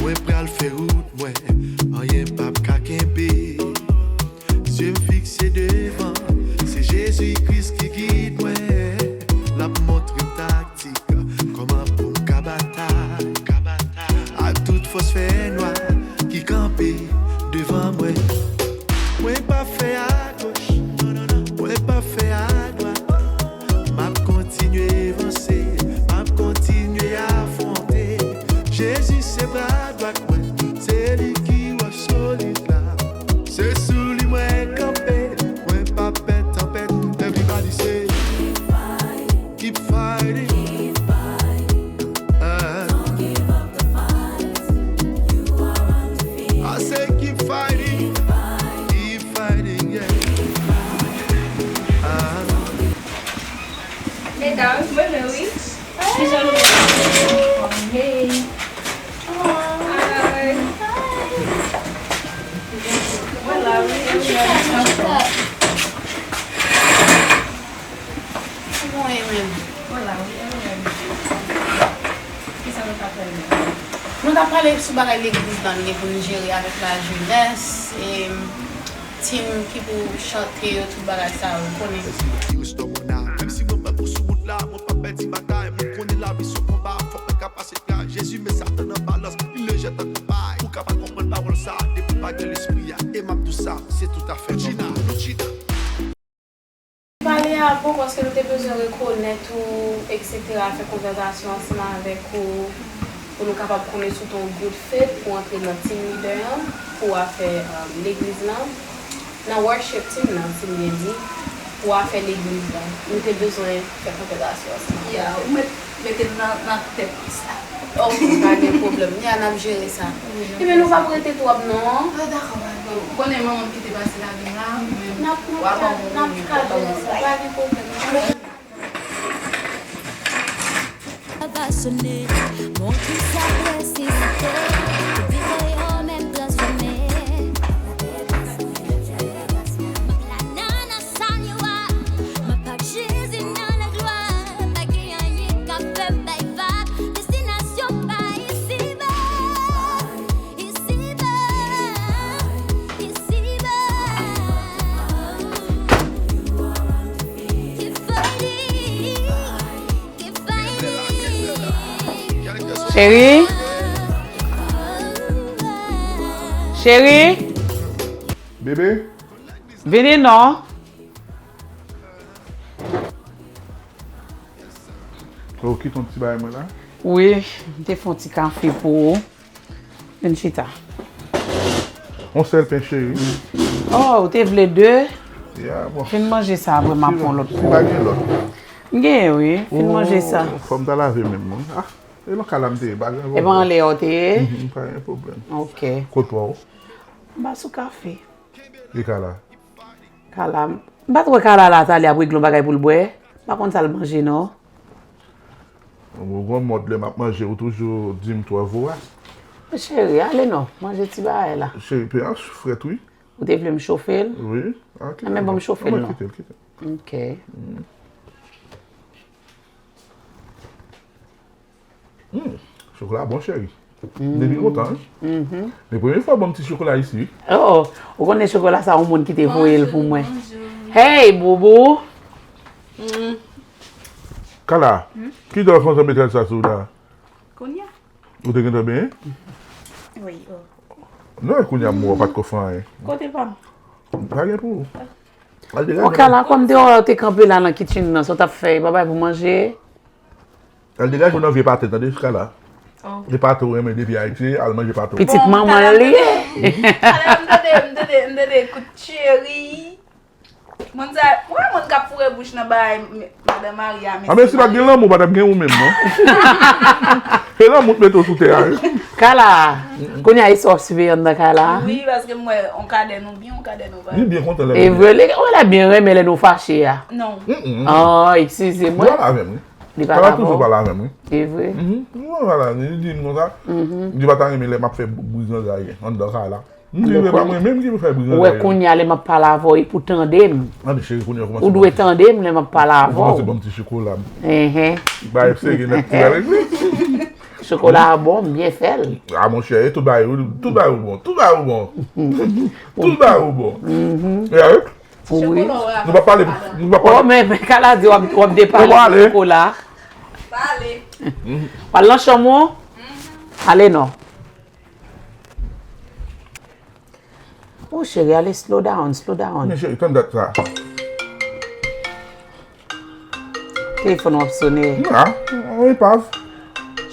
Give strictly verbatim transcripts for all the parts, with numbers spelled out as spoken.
Mwen pral fè wout mwen, anyen p ap ka kenbe. Zye m fikse devan, se Jezi Kris ki gid mwen. L ap montre m taktik, kòman pou m ka batay. Ak tout fòs fènwa ki kanpe devan mwen. Mwen p ap fè agoch, mwen p ap fè adwat. M ap kontinye vanse, m ap kontinye afwonte. Jezi se bra dwat mwen, se li ki wòch solid la. Se sou li mwen kanpe, mwen p ap pè tanpèt. Everybody say, keep fighting. Ah. I say keep fighting. Keep fighting, yeah. Ah. Hey, guys, mwen menm wi. Kijan nou ye? Hey. Hi. Mwen la wi. Kòman w ye menm? Mwen la wi, e ou menm? Kisa nou ka fè menm? Nou t ap pale sou bagay legliz la, nou gen pou n jere avèk lajenès, e, tim ki pou chante yo, tout bagay sa yo, ou konnen. Menm si mwen pè pou sou wout la, mwen p ap pèdi batay. Mwen konnen lavi se yon konba, fòk mwen ka pase kay. Jezi met Satan nan balans, li lejè tankou pay. Ou ka pa konprann pawòl sa, depi w pa gen lespri a. E m ap di w sa, se toutafè nòmal. Gina, Gina. Pale a bon, paske nou te bezwen rekonèt ou, etsetera, fè konvèsasyon ansanm avèk ou, pou nou kapab konnen si w te yon good fit pou antre nan team leader an, pou afè, um, legliz lan, nan worship team nan, si m byen di, pou afè legliz lan. Nou te bezwen fè konvèsasyon ansanm avèk ou. Yeah, ou mèt mete m nan, nan tèt sa. Ok, pa gen pwoblèm. Nya n ap jere sa. Wi, ebyen, nou p ap rete twòp non. Ah, dakò, pa gen pwoblèm. Ou konnen manman m kite pase lavi m la, men n ap, n ap, n ap, n ap ka jere sa. Pa gen pwoblèm. Sa va sone, mon ki sa resisite, epi voye yo menm transfòme. M ap la nan, nan Salut, m ap ak Jezi nan laglwa, pa gen anyen k ap fè m bay vag, destinasyon pa isiba, isiba, isiba. Keep fighting, keep fighting. Cheri? Cheri? Bebe? Vini non. Ou kite yon ti bagay mwen la? Wi, m te fè yon ti kafe pou ou. Vin chita. Yon sèl pen, cheri. Oh, ou te vle de? Ya, bon. Fin manje sa, apre m ap pran lòt pou ou. Si pa gen lòt. M genyen, wi. Fin manje sa. Oh, fò m ta lave men m, non? Ah, e nan kay la m te ye, pa gen pwoblèm. E pa anlè a w te ye? Mhm, pa gen pwoblèm. Ok. Kot pa w? M pa sou kafe. E Kala? Kala, m pa t wè Kala la, talè ap regle yon bagay pou l bwè. M pa konn sa l manje, non. Ou gon mòd lè m ap manje, ou toujou di m twò voras. Cheri, ale non, manje ti bagay la. Cheri, pen an frèt, wi. Ou te vle m chofe l? Wi, ok. Anben, ban m chofe l, non. Kite l, kite l. Ok. Mm. Hmm, chokola bon, cheri. Depi lontan, wi. Men premye fwa ban m ti chokola isi, wi. Oh, ou konnen chokola sa, yon moun ki te voye l pou mwen. Bonjou. Hey, Boubou. Kala, ki dòl konsa metrès sa sou la? Kounye a. Ou te gentan benyen? Wi, oh. Non, kounye a m wè w pa t ko fè anyen. Kote pa m? Pa gen pou ou. Al degaje. Oh, Kala, kòm te wè w te kanpe la nan kitchen nan, sa w t ap fè, pa bay pou manje? Al degaje w nan vye pate, tande, Kala. Oh. E pate w renmen depi Ayiti, al manje pate w. Pitit manman l li ye. Talè m tande, m tande, m tande kout cheri. Moun sa, wè moun k ap foure bouch nan bagay m-, madan Maria, mesye. A, men si pa t gen lanmou, pa t ap gen ou menm, non. Se lanmou t mete w sou tè a, wi. Kala, kounye a, e sa w ap siveye anndan kay la? Wi, paske m wè on kadè nou byen, on kadè nou pa byen. Li byen kontan lè. E vre, li, ou wè l byen renmen lè nou fache a. Non. Oh, eskize mwen. Li pale avè m, wi. Li pale avè w? Kala toujou pale avè m, wi. E vre? Mhm. Li pale avè m, li di m konsa. Mhm. Li pa ta renmen lè m ap fè bri zanzay anndan kay la. M di, se pa mwen menm ki pou fè bri nan kay la. Ou wè, kounye a, lè m ap pale avè w, e pou tande m. Ann, cheri, kounye a, kòmanse ban m ti. Ou dwe tande m lè m ap pale avè w. Kòmanse ban m ti chokola m. Enhen. Bagay serye nèt tou avèk li. Chokola a bon, m byen fè l. A, monchè, e tout bagay, tout bagay ou bon, tout bagay ou bon. Tout bagay ou bon. E avèk? Wi. Nou pa pale, nou pa pale. Oh, men, men, Kala di w ap, w ap depale chokola. Pale. Pale nan chanm ou? Ale non. Oh, cheri, ale slow down, slow down. Men cheri, tann dat sa. Telefòn w ap sone. A, yon epav.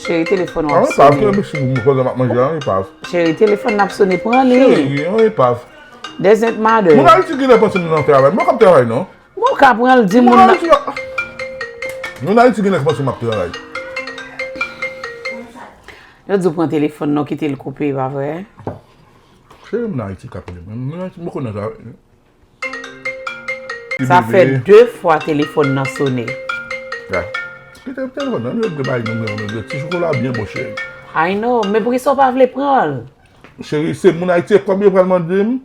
Cheri, telefòn w ap sone. A, yon epav, ki anpeche m pandan m ap manje a, yon epav. Cheri, telefòn n ap sone, pran li. Cheri, yon epav. Doesn't matter. Moun Ayiti genlè panse m nan travay. M pa ka ap travay, non. Bon, w ka pran l, di moun nan. Moun Ayiti genlè panse m ap travay. Yo di w pran telefòn nan, kite l koupe, pa vre? Se moun Ayiti k ap rele mwen. Moun Ayiti, m poko nan travay. Sa fè de fwa telefòn nan sone. Ya. Kite telefòn nan, nou bay nou menm, nou ti chokola byen bon, cheri. I know, men poukisa w pa vle pran l? Cheri, se moun Ayiti, e kòb yo pral mande m.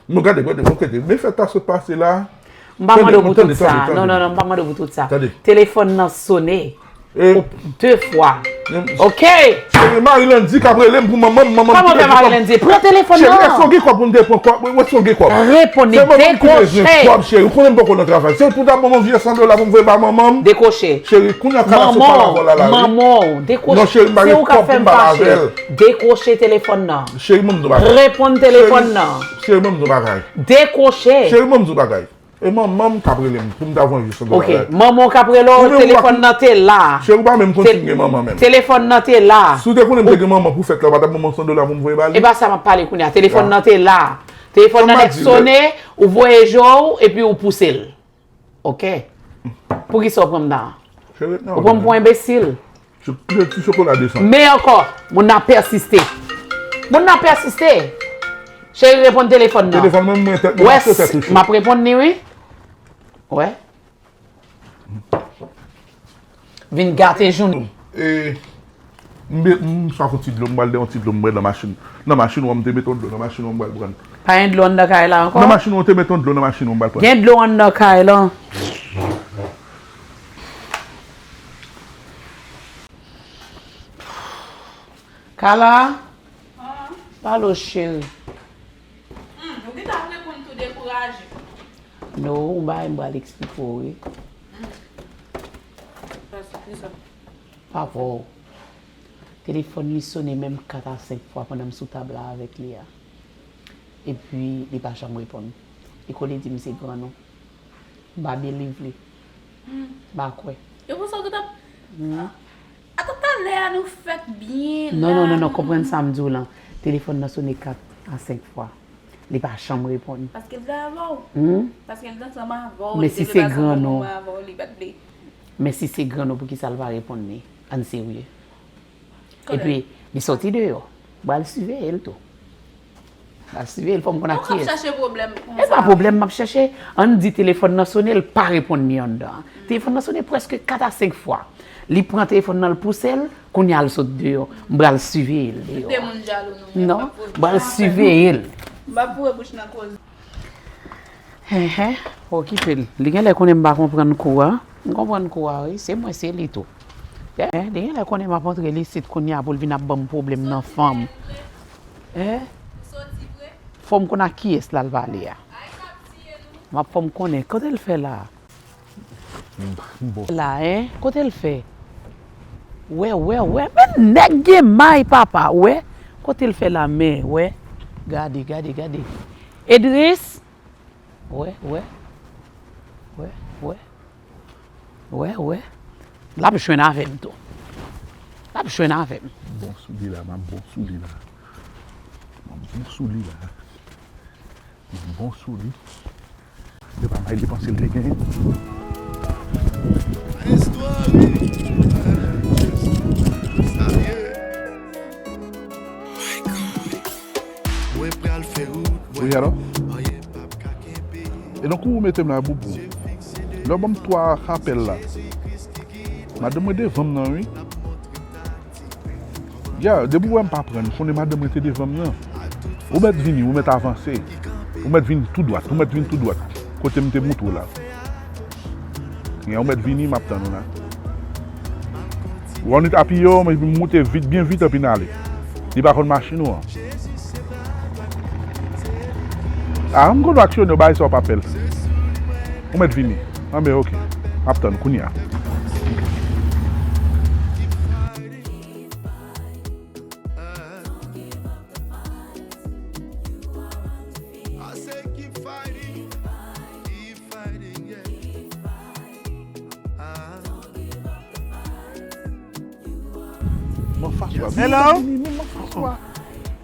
Nou gade, gade, bon, kote. Men fèt la sot pase la. M pa mande w pou tout sa. Non, non, non, m pa mande w pou tout sa. Telefòn nan sone. E? De fwa. Ok. Cheri, Marie Landy k ap rele m pou manman m, manman m. Kòman fè Marie Landy? Pran telefòn nan. Cheri, èske w gen kòb pou m te pran kòb? Èske w gen kòb? Reponn li, dekwoche. Se manman m ki bezwen kòb, cheri. Ou konnen m poko nan travay. Se pou ta ban m vye san dola pou m voye ba manman m. Dekwoche. Cheri, kounye a Kala sot pale avè w la, la, wi. Manman w, dekwoche. Non, cheri, m pa gen kòb pou m ba l avè l. Dekwoche telefòn nan. Cheri, ban m di w bagay. Reponn telefòn nan. Cheri, ban m di w bagay. Dekwoche. Cheri, ban m di w bagay. E manman m k ap rele m pou m ta voye san dola la. Ok, manman w k ap rele w, telefòn nan te la. Cheri, ou pa menm konn si m gen manman menm. Telefòn nan te la. Si w te konnen m te gen manman pou fèt la, ou pa t ap ban mwen san dola pou m voye ba li. E pa sa m ap pale kounye a. Telefòn nan te la. Telefòn nan nèk sone, ou voye je w, epi ou pouse l. Ok. Poukisa w pran m nan? Ou pran m pou enbesil? Ti chokola desann. Men ankò, moun nan pèsiste. Moun nan pèsiste. Cheri, reponn telefòn nan. Telefòn mwen, mwen tèt mwen mache tèt ou cho. M ap reponn li, wi. Wè. Vin gate jounen. E, m be-, m swaf yon ti dlo, m pral de yon ti dlo m bwè nan machin. Nan machin ou an, m te mete yon dlo nan machin ou an, m pral pran. Pa gen dlo anndan kay la ankò? Nan machin ou an, te mete yon dlo nan machin ou an, m pral pran. Gen dlo anndan kay la. Kala? Pale w, cheri. Hmm, ou gentan ap reponn tou dekouraje. No, yon bagay m pral eksplike w, wi. Hmm. Pase, kisa? Papa w. Telefòn li sone menm kat a senk fwa pandan m sou tab la avèk li a. Epi, li pa janm reponn. Li kole di m se grann ou. M pa believe li. Hmm. M pa kwè. Yo panse w gentan. Hmm. Ata talè a nou fèk byen la. Non, non, non, non, konprann sa m di w lan. Telefòn nan sone kat a senk fwa. Li pa janm reponn. Paske l te avè w. Hmm? Paske l te ansanm avè w. Men si se grann ou. Li pa t vle. Men si se grann ou, poukisa l pa reponn li? Ann serye. Epi, li soti deyò. M pral siveye l tou. M pral siveye l, fò m konn ak kiyès. Ou ap chache pwoblèm konsa. E pa pwoblèm m ap chache. Ann di telefòn nan sone, l pa reponn li anndan an. Telefòn nan sone prèske kat a senk fwa. Li pran telefòn nan, l pouse l, kounye a l sot deyò. M pral siveye l deyò. Tout de moun jalou nou menm. Non, m pral siveye l. M ap foure bouch nan koze. Enhen, okipe l. Li genlè konnen m pa konprann kou a. M konprann kou a, wi. Se mwen, se li tou. Enhen, li genlè konnen m ap antre li isit kounye a pou l vin ap ban m pwoblèm nan fanm. Enhen. Fò m konn ak kiyès l al pale a. M ap fò m konnen. Kote l fè la? M bon. La, en? Kote l fè? Wè, wè, wè. Men nèg gen may, papa. Wè. Kote l fè la, men? Wè. Gade, gade, gade. Edris? Wè, wè. Wè, wè. Wè, wè. L ap jwenn avè m tou. L ap jwenn avè m. M bon sou li la, m ap bon sou li la. M ap bon sou li la. M ap bon sou li. Se pa may li panse l te genyen. Wi, alò? E donk, ou mete m la, boubou. Lè w ban m twa apèl la. Madanm mwen devan m nan, wi. Ya, depi w wè m pa pran, konnen madanm mwen te devan m nan. Ou mèt vini, ou mèt avanse. Ou mèt vin tou dwat, ou mèt vin tou dwat. Kote m te moutre w la. Gen ou mèt vini, m ap tann ou la. Ou annik apiye w, men m moute vit, byen vit, anpi n ale. Li pa konn machin ou an. A, m konn aksyone w, bagay sa w pa pè l. Ou mèt vini. Anben, oke. M ap tann kounye a. M anfas ou a. Hello? Men m anfas ou a.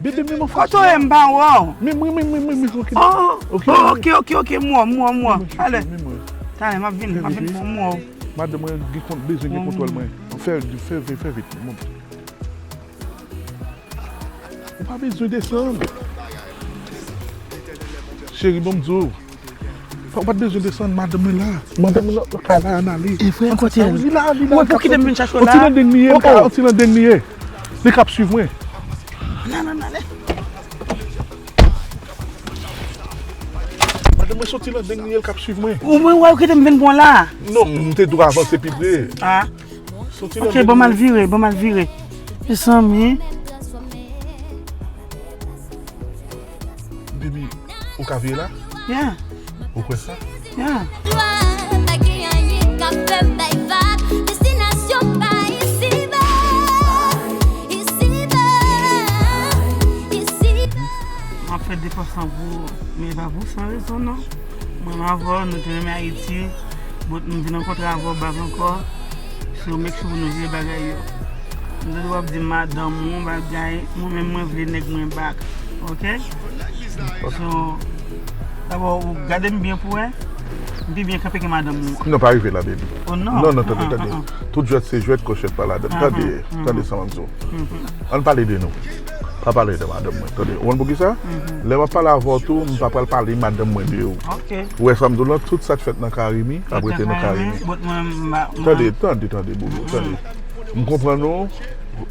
Bebe, men m anfas ou a. Kote w ye, m pa wè w? Men mwen, men mwen, men mwen, ok. Oh, ok, ok, ok, m wè w, m wè w, m wè w. Ale. Talè, m ap vin, m ap vin, m wè w. Madanm mwen gen kont, bezwen gen kontwòl mwen. Fè, fè, fè, fè vit. Ou pa bezwen desann. Cheri, bon, m di w. Ou pa t bezwen desann, madanm mwen la. Madanm mwen la, nan kay la, ann ale. E vre, kote l? Li la, li la. Mwen pou kite m vin chache w la. On ti landeng li ye, on ti landeng li ye. Li k ap swiv mwen. Nan, nan, nan, ale. Madanm mwen, se on ti landeng li ye, li k ap swiv mwen. Ou mwen wè ou kite m vin pran la? Non, m te dwe avanse pi pre. Ah. Ok, ban m al vire, ban m al vire. Mezanmi. Baby, ou ka vire la? Yeah. Ou kwè sa? Yeah. Pa gen anyen k ap fè m bay vag. Destinasyon pa isiba. Isiba. Isiba. M ap fè depans lan pou ou, men e pa pou san rezon non. Mwen m avè w, nou te renmen Ayiti, but m vin rankontre avè w back ankò. So, make sure pou nou vire bagay yo. M tande w ap di madanm ou bagay, mwen menm mwen vle nèg mwen back. Ok? Ok. So, dabò, ou gade m byen pou wè. M pi byen kanpe ke madanm ou. Non, pa rive la, baby. Oh non. Non, non, tande, tande. Tout jwèt se jwèt, kòchèt pa ladann. Tande, tande sa m ap di w. Ann pale de nou. Pa pale de madanm mwen, tande. Ou konn poukisa? Lè m ap pale avè w tou, m pa pral pale madanm mwen de ou. Ok. Ou wè sa m di w lan, tout sa k fèt nan Carimi ap rete nan Carimi. Tande, tande, tande, bobo, tande. M konprann ou,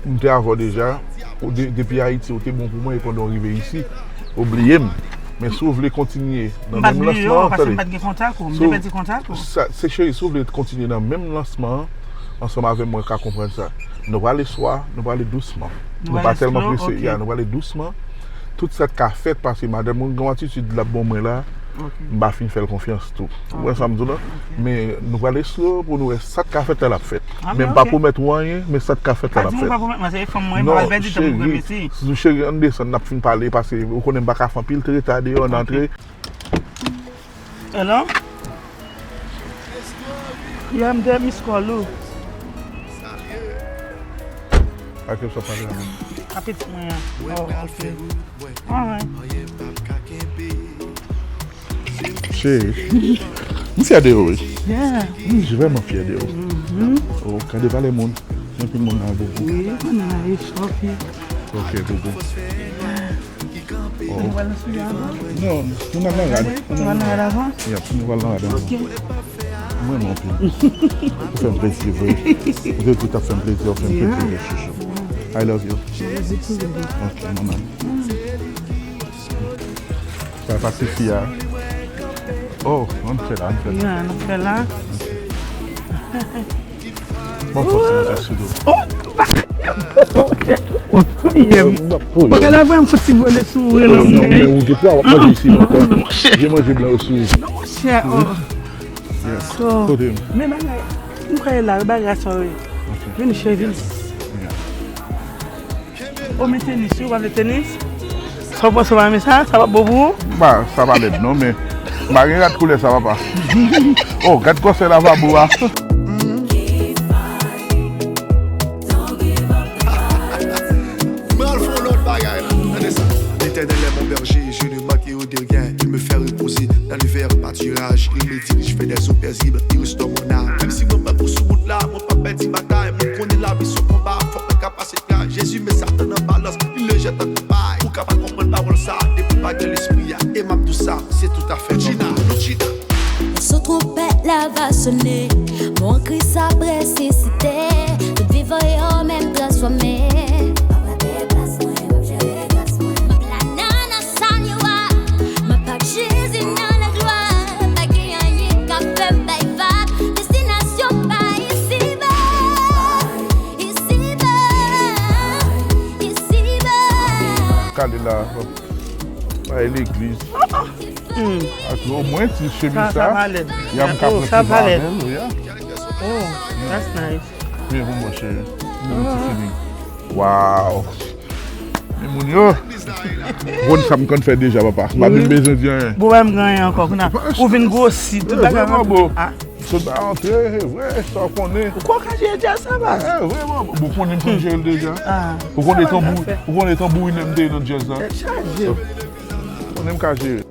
m te avè w deja. Ou de-, depi Ayiti, ou te bon pou mwen, e pandan w rive isi, ou bliye m. Men si w vle kontinye nan menm lansman an, tande. M pa bliye w, paske m pa t gen kontak ou, m te pèdi kontak ou. Sa, se cheri, si w vle kontinye nan menm lansman an, ansanm avè m, mwen ka konprann sa. Nou prale swa, nou prale dousman. Nou pa tèlman prese, ya, nou prale dousman. Tout sa k ka fèt, paske madanm mwen gen yon atitid l ap ban mwen la, m pa fin fè l konfyans tou. Ou wè sa m di w lan? Men nou prale slow pou nou wè sa k ka fèt la, l ap fèt. Men m pa pwomèt ou anyen, men sa k ka fèt la, l ap fèt. Non, cheri, cheri, ann desann, n ap fin pale, paske ou konnen m pa ka fè anpil treta deyò, n antre. Hello? Yeah, m te miss call ou. A ki w sa pale avè m? A pitit mwen an. Oh, ok. Alright. Cheri, m fyè de ou, wi. Yeah. M vrèman fyè de ou. Oh, gade valè moun. Gen anpil moun nan boubou. Wi, moun nan rich, ok. Ok, boubou. Oh. Nou pral nan sou avan? Non, nou nan rad. Nou pral nan rad avan? Yep, nou pral nan rad avan. Ok. Mwen, mwen, anpil. Ou fè m plezi, vre. Ou te di w t ap fè m plezi, ou fè m plezi, vre, chouchou. I love you. I love you too, baby. Ok, manman. Sa pa sifi a. Oh, ann fè la, ann fè la. Yeah, ann fè la. Bon, fòs mwen fè sou do. Oh! Bagay la vrèman fouti vole sou ou, non, men ou gen pwa w ap manje isi ankò. Je manje blan yo sou ou. Non, monchè, oh. Yes. So, kote m? Men bagay, m kwè la, bagay sa, wi. Ok. Vini, chè, vini. Yeah. Ou met tenis, wi, ou pa vle tenis? Sa w panse, w pa renmen sa? Sa p ap bon pou ou? Ba, sa pa lèd non, men m pa gen rad koulè sa, papa. Oh, gad gwosè lavabo a. M al fè yon lòt bagay la. Tande sa. L'Éternel est mon berger, je ne manquerai de rien. Il me fait reposer dans les verts pâturages. Il me dirige vers des eaux paisibles, il restaure mon âme. Menm si mwen pè pou sou wout la, mwen p ap pèdi batay. Mwen konnen lavi se yon konba, fòk mwen ka pase. Jezi met Satan nan balans, li lejè tankou pay. Ou ka pa konprann pawòl sa, depi w pa gen lespri a. E m ap di w sa, se toutafè nòmal. Loutchina. Yon son twonpèt la va sonnen, mon Kris ap resisite. Tout vivan yo menm transfòme. Papa te plas mwen, m ap jere gras mwen. M ap la nan Ale la, bay legliz. Ak omwen ti chemiz sa, y ap ka pran ti vavèl, wi. Oh, that's nice. Vin pou mwen, cheri. Yon ti feeling. Wow. Men moun yo. Bon, sa m konn fè deja, papa. M pa vin bezwen di anyen. Bon, m gen anyen ankò. Kounye a, ou vin gwosi, tout bagay. Vrèman, bro. Sot ba antre, vre, sa w konnen. Ou kwè w ka jere djaz sa, baz? Eh, vrèman, ou konnen m konn jere l deja. Ou konnen tanbou, ou konnen tanbourinè m te ye nan djaz la. Tèt chaje. Ou konnen m ka jere.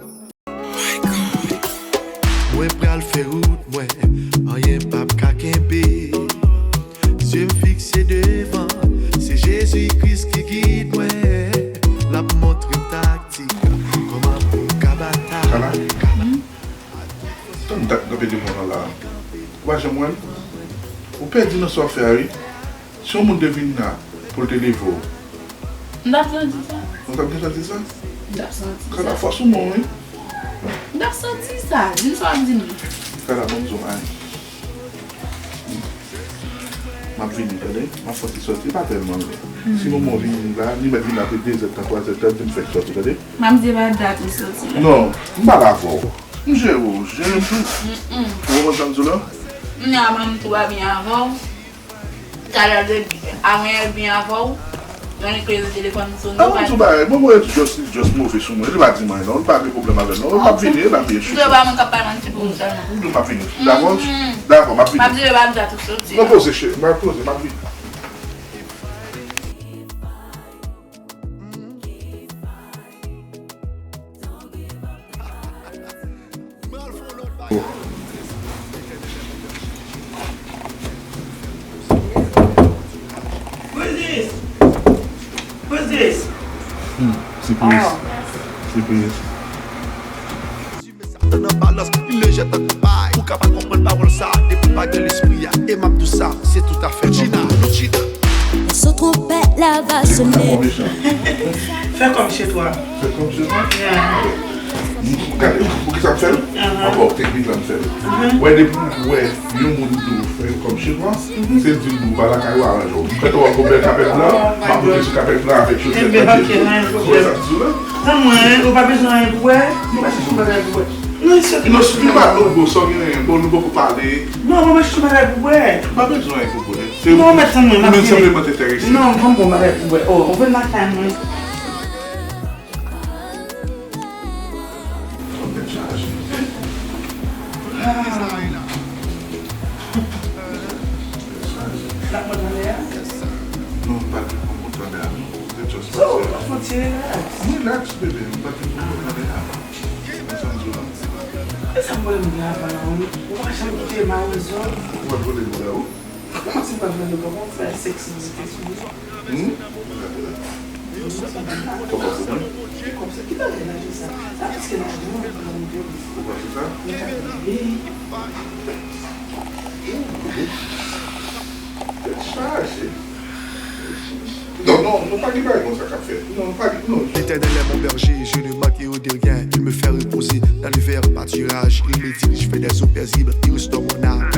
Mwen pral fè wout mwen, anyen p ap ka kenbe. Zye m fikse devan, se Jezi Kris ki gid mwen. L ap montre m taktik, kòman pou m ka batay. Tann dat m kanpe devan w la. Ou pa janm wè m? Ou pèdi nan sa w fè a, wi. Si yon moun te vin la pou l te leve w. M t ap santi sa. Ou t ap gen santi sa? M t ap santi sa. Kala fòs ou bon, wi. M t ap santi sa. Di m sa w ap di m. Kala, ban m di w anyen. M ap vini, tande? M ap fè ti sòti, pa tèlman lwen. Si manman w vini la, li mèt vini apre de zè tan, twa zè tan, di m fèk sòti, tande? M ap di e pa dat ou soti la. Non, m pale avè w. M jere w, jere m tou. Ou konprann sa m di w la? Kounye a manmi tou pa byen avè w. Talè de avan yè byen avè w. Yon lè ke telefòn sone. Avan tou bagay, manman w just, just move sou mwen. Li pa di m anyen non, li pa gen pwoblèm avè m non. M ap vini, m ap vini. M tou pa mwen k ap pale manti pou ou sèlman. M tou m ap vini. Dakò? Dakò, m ap vini. M ap di e pa dat ou soti la. Mwen poze cheri, m ap poze, m ap vini. Who's this? Who's this? Sipriz. Sipriz. Sa nan balans, li lejè tankou bay. Ou ka pa konprann pawòl sa, depi w pa gen lespri a. E m ap di w sa, se tout afè Djina. Djina. Son trompette là va sonner. Fais comme chez toi. Fais comme chez toi? Gade, poukisa m fè l? Ankò, teknik la m fè l. Wè, depi w wè yon moun di w fè comme chez toi, se di l di w pa lakay ou aranje w. M fè twa gwo bèl kapèt blan, m ap monte sou kapèt blan avèk chosèt nan pye. Ou wè sa m di w la? Tann mwen, ou pa bezwen anyen pou bwè? Mwen pa chèche yon bagay pou bwè. Non, se. Non, si nou pa logo, sa w gen anyen, bon, nou poko pale. Non, mwen pa chèche yon bagay pou bwè. Ou pa bezwen anyen pou bwè. Se ou menm sèlman m enterese. Non, ban m bon bagay pou bwè. Oh, ou vin lakay mwen. L ap mòde anlè a? Non, m pa t vin pou mòde anlè a non. Se just pase. So, ou pa fon ti relax? M relax, bebe. M pa t vin pou mòde anlè a. Men sa m di w la. E sa m vòlè m gen avan la, wi. Ou pa janm kite mawozo. Ou pa t vòlè m la, wi. Kòman si m pa t vòlè w, kòman w fè seksizite sou mwen? Hmm? Ou pa fè mwen? Ou pa fè sa? Tèt chaje. Non, non, non, pa gen bagay konsa k ap fèt. Non, pa gen, non. L'Éternel est mon berger, je ne manquerai de rien. Il me fait reposer dans les verts pâturages. Il me dirige vers des eaux paisibles, il restaure mon âme.